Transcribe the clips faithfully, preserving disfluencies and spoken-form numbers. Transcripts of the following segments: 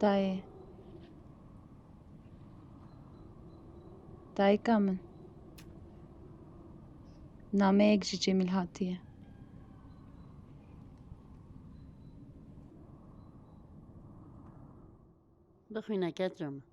Dayê. Dayika min. Nameyek ji Cemîl hatiye. Bixwîne keça min.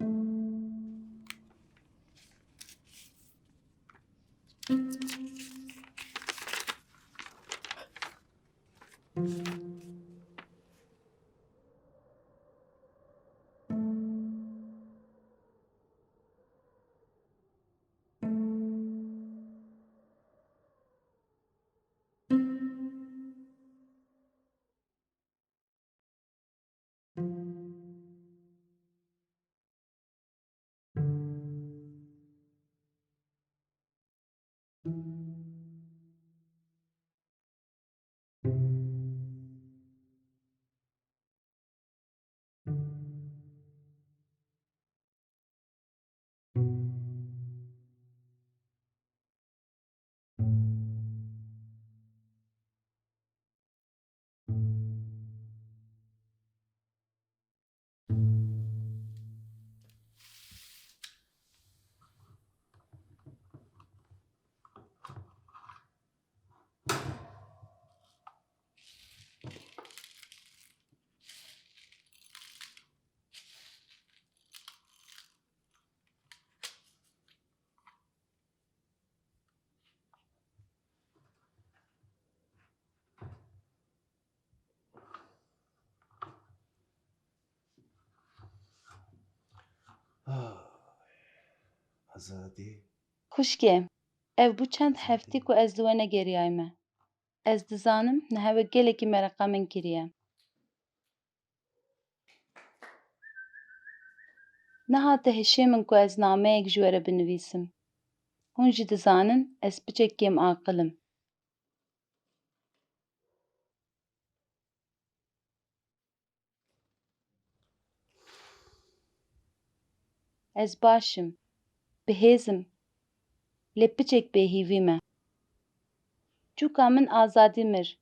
Azadî. Xwişkê, ev bû çend heftî ku ez li we negeriyayme. Ez dizanim niha we gelekî mereqa min kiriye. Nehate hişê min ku ez nameyek ji we re binivîsim. Hûn jî dizanin ez piçek kêm aqil im. Ez baş im. Bi hêz im. Lê piçek bêhîvî me. Çûka min Azadî mir.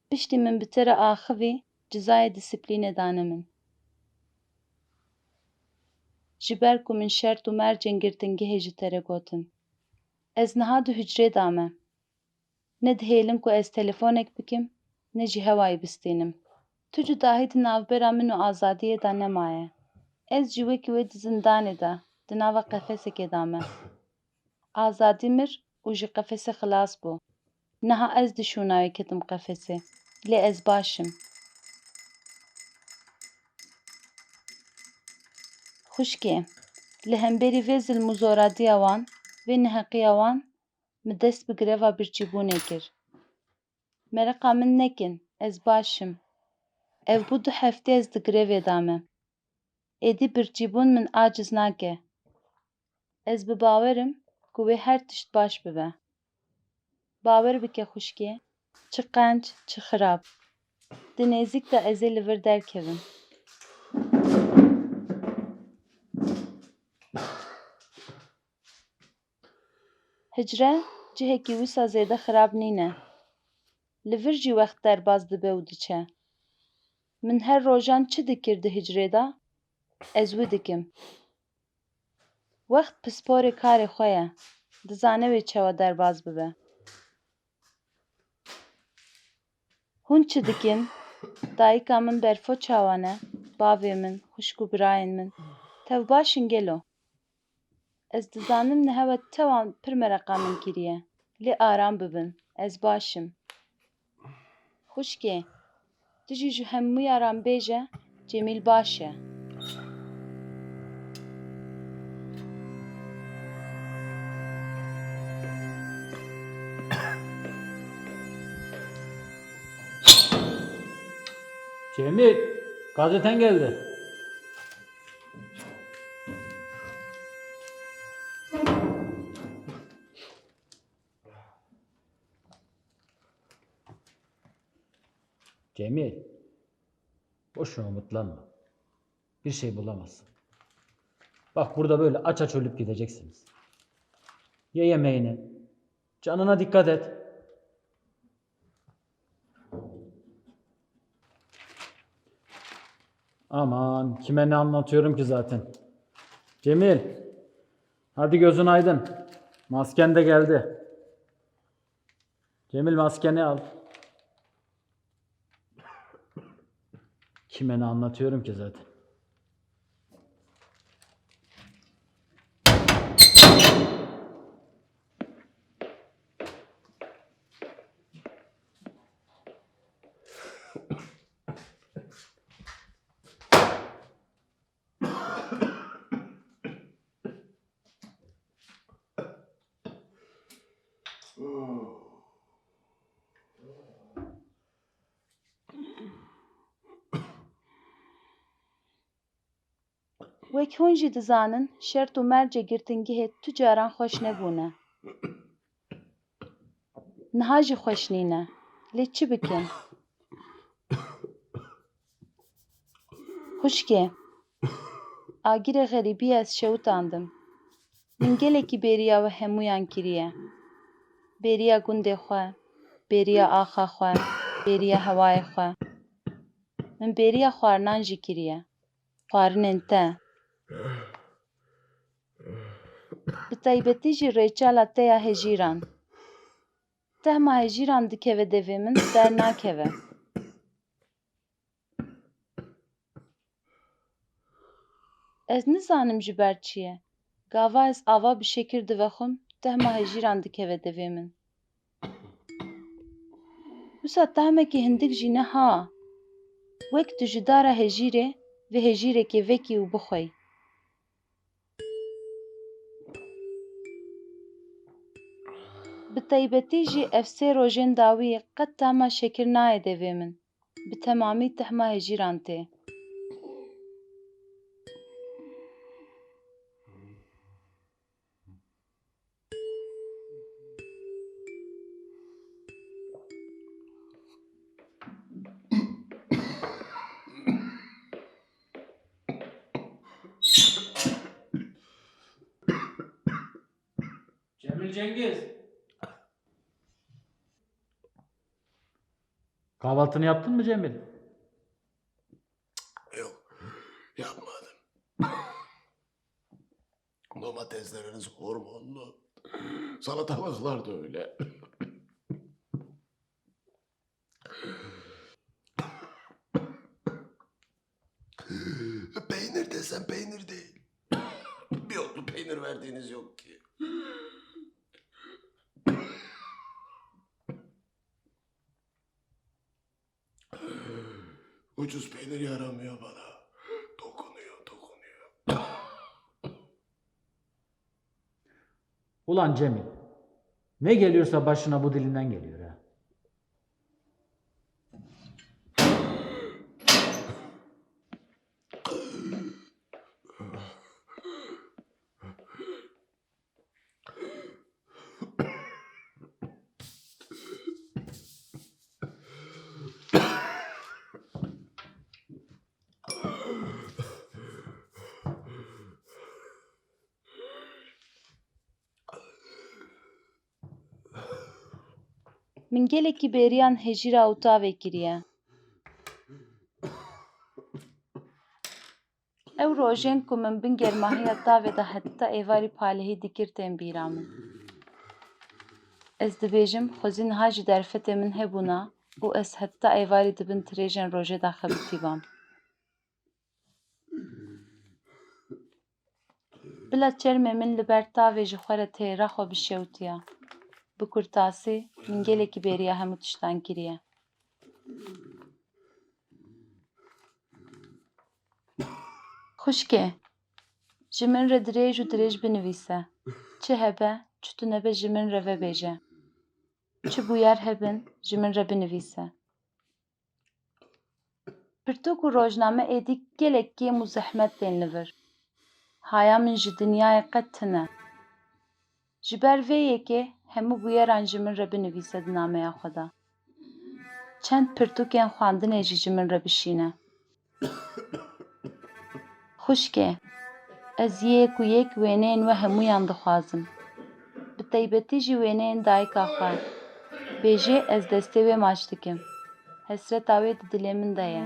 Piştî min bi te re axivî, cizayê disiplînê dane min. Ji ber ku min şert û mercên girtingehê ji te re gotin. Ez niha di hucrê de me. Ne dihêlin ku ez telefonek bikim, ne jî hewayê bistînim. Tu cudahî di navbera min û Azadiyê de nemaye. Ez jî wekî wê di zindanê de, di nava qefesekê de me. Azadî mir û ji qefesê xilas bû. Niha ez di şûna wê ketim qefesê. Lê ez baş im. Xwişkê, li hemberî vê zilm û zoradiya wan, vê neheqiya wan, min dest bi greva birçîbûnê kir. Mereqa min nekin, ez baş im. Ev bû du heftê ez di grevê de me. Êdî birçîbûn min aciz nake. Ez bi bawer im ku wê her tişt baş bibe. Bawer bike xwişkê, çi qenc, çi xirab. Di nêzîk de ez ê li vir derkevim. Hicre cihekî wisa zêde xirab nîne. Li vir jî wext derbas dibe û diçe. Min her rojan çi dikir di hicrê de, ez wî dikim. Wext pisporê karê xwe ye, dizane wê çawa derbas bibe. Hûn çi dikin? Dayika min berfo çawa ne? Bavê min, xwişk û birayên min. Tev baş in gelo? Ez dizanim niha we tewan pir mereqa min kiriye. Lê aram bibin. Ez baş im. Xwişkê, tu jî ji hemûya re bêje, Cemîl baş e. Cemil, gazetan geldi. Cemil, boşuna umutlanma. Bir şey bulamazsın. Bak, burada böyle aç aç ölüp gideceksiniz. Ye yemeğini. Canına dikkat et. Aman, kime ne anlatıyorum ki zaten. Cemil, hadi gözün aydın. Masken de geldi. Cemil, maskeni al. Kime ne anlatıyorum ki zaten. Wek hûn jî dizanin, şert û mercê girtingehê tu caran xweş nebûne. Niha jî xweş nîne. Lê çi bikin? Xwişkê, agirê xerîbiyê ez şewitandim. Min gelekî bêriya we hemûyan kiriye. Bêriya gundê xwe, bêriya axa xwe, bêriya hewayê xwe. Min bêriya xwarinan jî kiriye. Xwarinên te. Bi taybetî jî rêçela te ya hejîran. Tehma hejîran dikeve devê min, dernakeve. Ez nizanim ji ber çi ye. Gava ez ava bi şekir divexwim, tehma hejîran dikeve devê min. Wisa tehmekî hindik jî ne ha. Wek tu ji dara hejîrê, vê hejîrekê vekî û bixwey. Bi taybetî jî ev sê rojên dawî qet tehma şekir nayê devê min. Bi temamî tehma hejîran tê. Cemil Cengiz. Kahvaltını yaptın mı Cemil? Yok, yapmadım. Domatesleriniz hormonlu. Salatalıklar da öyle. Peynir desem peynir değil. Bir otlu peynir verdiğiniz yok ki. Ucuz peynir yaramıyor bana. Dokunuyor, dokunuyor. Ulan Cemil, ne geliyorsa başına bu dilinden geliyor ha. Min gelekî bêriyan hejîra û tavê kiriye. Ew rojên ku min bin germahiya tavê de heta êvarî palihî dikir tên bîra min. Ez dibêjim, xwezî niha jî derfetê min hebûna û ez heta êvarî di bin tirêjên rojê de xebitîbam. Bila çermê min li ber tavê ji xwe re têra xwe bişewtiya. Bi kurtasî, min gelekî bêriya hemû tiştan kiriye. Xwişkê, ji min re dirêj û dirêj binivîse. Çi hebe, çi tune be ji min re vebêje. Çi bûyer hebin, ji min re binivîse. Pirtûk û rojname êdî gelek kêm û zehmet tên li vir. Haya min ji dinyayê qet tune. Ji ber vê yekê hemû bûyeran ji min re binivîse di nameya xwe de. Çend pirtûkên xwendinê jî ji min re bişîne. Xwişkê, ez yek û yek wêneyên we hemûyan dixwazim. Bi taybetî jî wêneyên dayika xwe. Bêjê ez destê wê maç dikim. Hesreta wê di dilê min de ye.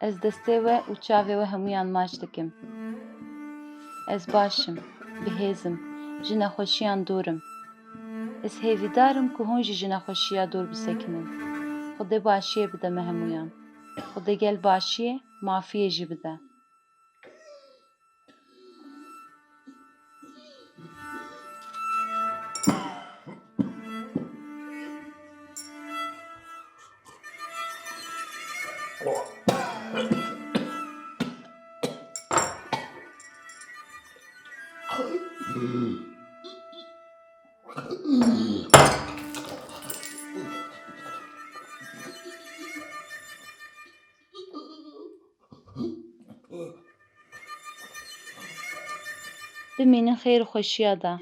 Ez destê we û çavê we hemûyan maç dikim. Ez baş im, bi hêz im, ji nexweşiyan dûr im. Ez hêvîdar im ku hûn jî ji nexweşiya dûr bisekinin. Xwedê başiyê bide me hemûyan. Xwedê gel başiyê, mafiyê jî bide. Bimînin xêr û xweşiya de.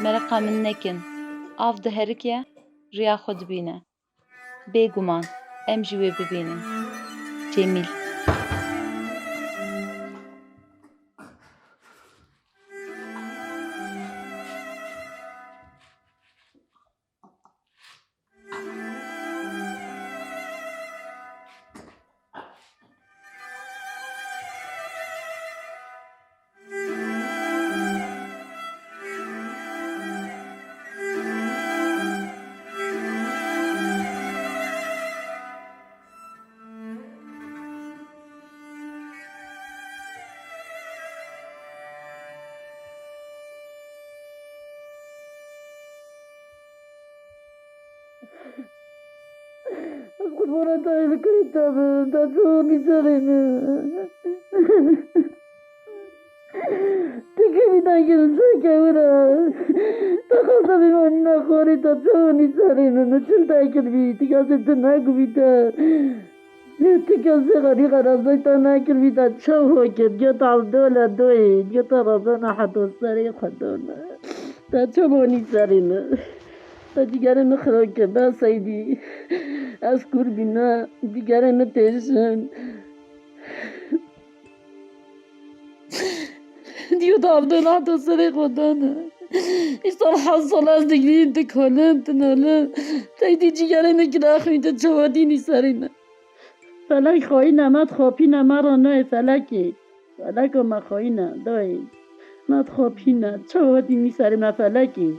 Mereqa min nekin. Av diherike, riya xwe dibîne. Bêguman, em jî wê bibînin. Cemîl. Ez qurbana te, li kurê te bim, te çawa nîşanî min. Ti kevî dayikê min çeke wira. Te xwesta bî min nexwarî, te çawa nîşanî min. Min çil dayikê bî, ti kesê tu nekubî te. Ti kesê xerî xerazay te nekirî, te çawa kir? Diyo te ev dole doyê, diyo te razana heto serê xwe done. Te çawa nîşanî min. Te cîgerê min xira kir, be Seydî. Ez kûr bîme, cîgerê min têjin. Diyo te ev dole heto serê xwe done. Îsal heft sal ez digirîm, tu kolin, tu nolin. Seydî cîgerê min kira xwîn, tu çawa dînî serê min. Felek xwîne, me dixapîne, me re nayê felekê. Feleka me xwîne, dayê. Me dixapîne, çawa dînî serê me felekê.